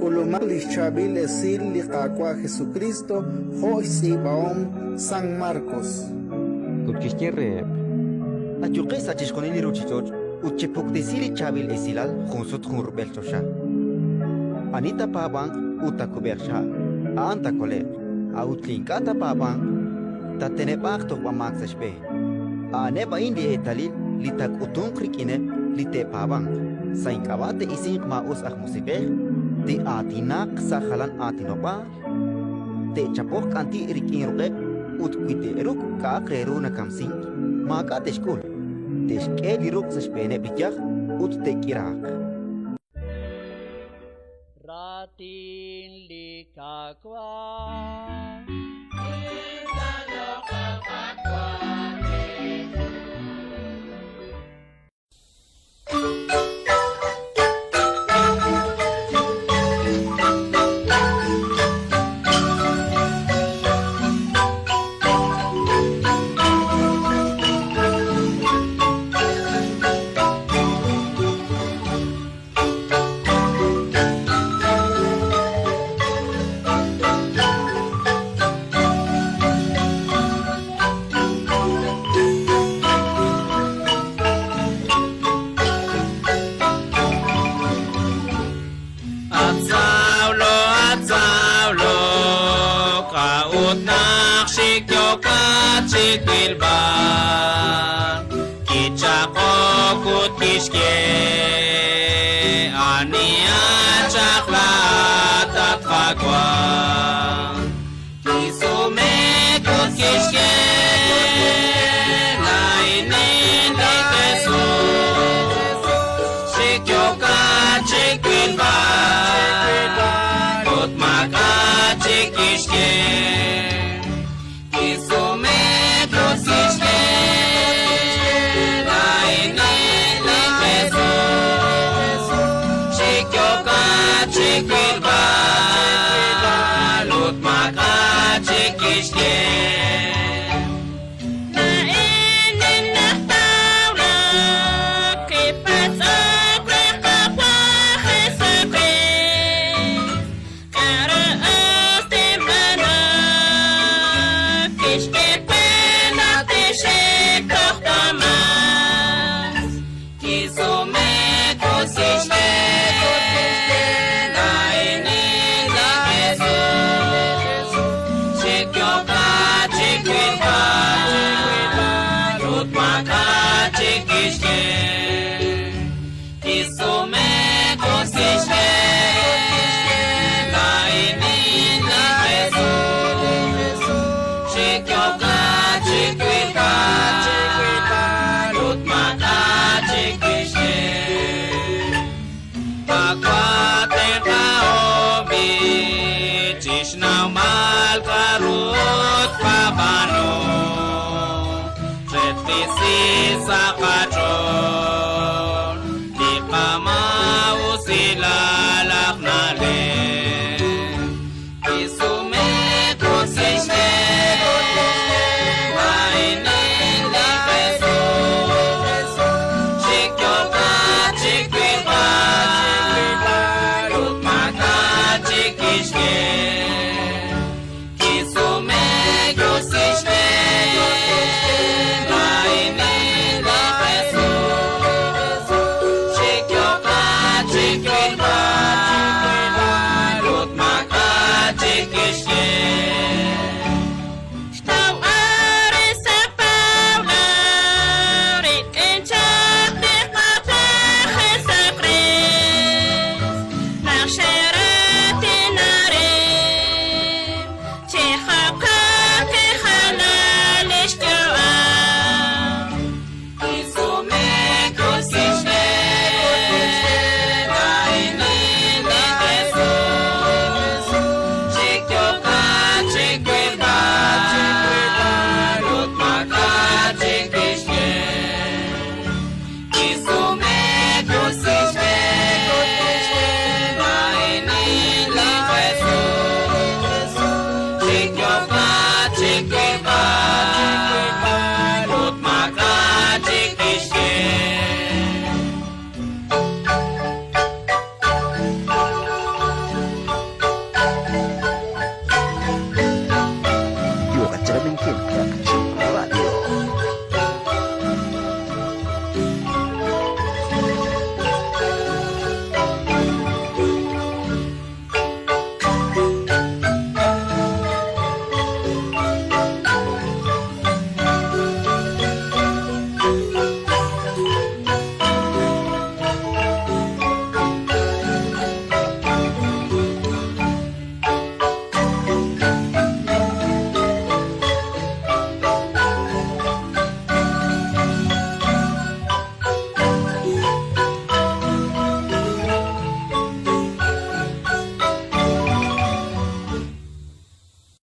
K'ulumaq li xChaab'il Esil li Qaawa' Jesukriist jo' xtz'iib'ahom San Markos. Ut kixye reheb': Ayuqex sa' chixjunil li ruuchich'och' ut chepuktesi li Chaab'il Esilal junsut junrub'el choxa. Ani taapaab'anq ut taakub'eeq xha', a'an taakole'q; a'ut li ink'a' taapaab'anq, taateneb'aaq tojb'amaak sa' xb'een. A'aneb' a'in li eetalil li taak'utunq rik'ineb' li te'paab'anq: sa' ink'ab'a' te'isinq maa'us aj musiq'ej, te'aatinaq sa' jalan aatinob'aal, te'chapoq k'anti' rik'in ruq'eb' ut wi te'ruk' k'a'aq re ru nakamsink, maak'a' te'xk'ul, te'xk'e li ruq' sa' xb'eeneb' li yaj ut te'k'iraaq. Raatin li Qaawa'. At Sawlo, at Sawlo, k'a'ut naq xik yookat chi wilb'al? Kichaq'ok ut kixye, Anihat chaq laa'at, at Qaawa'? Kisumek ut kixye, Laa'inin li Jesus, xik yookat chi wilb'al, ut maak'a' chik kixye. Kisumek ut kixye, Laa'inin li Jesus, xik yookat chi wilb'al, ut maak'a' chik kixye. Chixnawb'al k'a'ru tqab'aanu, re tqisi sa' qach'ool.